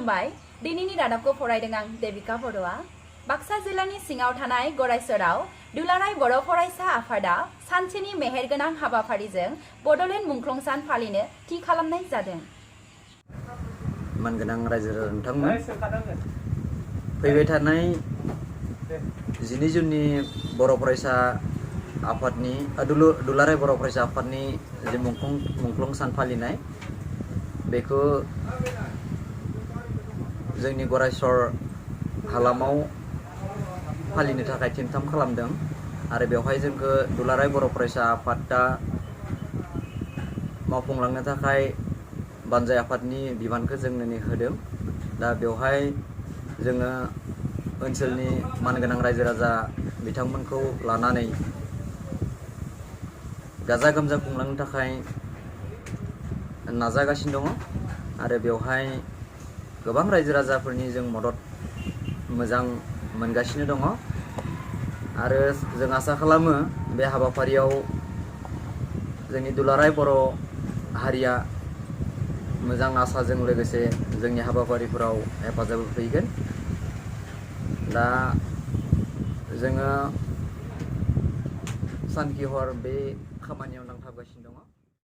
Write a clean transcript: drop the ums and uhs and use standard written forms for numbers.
खुलुमबाय दिनैनि रादाबखौ फरायदों आं देबिका बर'आ बाक्सा जिल्लानि सिङाव थानाय गरायसराव दुलाराय बर' फरायसा आफादा सानसेनि मेहेरगोनां हाबाफारिजों बड'लेण्ड मुंख्लं सान फालिनो थि खालामनाय जादों। मानगोनां रायजो नोंथांमोन फैबाय थानाय 12 जुननि बर' फरायसा आफादनि दुलाराय बर' फरायसा आफादनि जे मुंख्लं सान फालिनाय बेखौ जोंनि गरायसर हालामाव फालिनो थाखाय थिम-थाम खालामदों आरो बेवहाय जोंखौ दुलाराय बर' फरायसा आफादा मावफुंलांनो थाखाय बानजाय आफादनि बिबानखौ जोंनो होदों। दा बेवहाय जोङो ओनसोलनि मानगोनां रायजो राजा बिथांमोनखौ लानानै गाजा गोमजा खुंलांनो थाखाय नाजागासिनो दङ आरो बेवहाय गोबां रायजो राजाफोरनि जों मदद मोजां मोनगासिनो दङ आरो जों आसा खालामो बे हाबाफारियाव जोंनि दुलाराय बर' हारिया मोजां आसाजों लोगोसे जोंनि हाबाफारिफोराव हेफाजाब होफैगोन। दा जोङो सानखि हर बे खामानियाव नांथाबगासिनो दङ।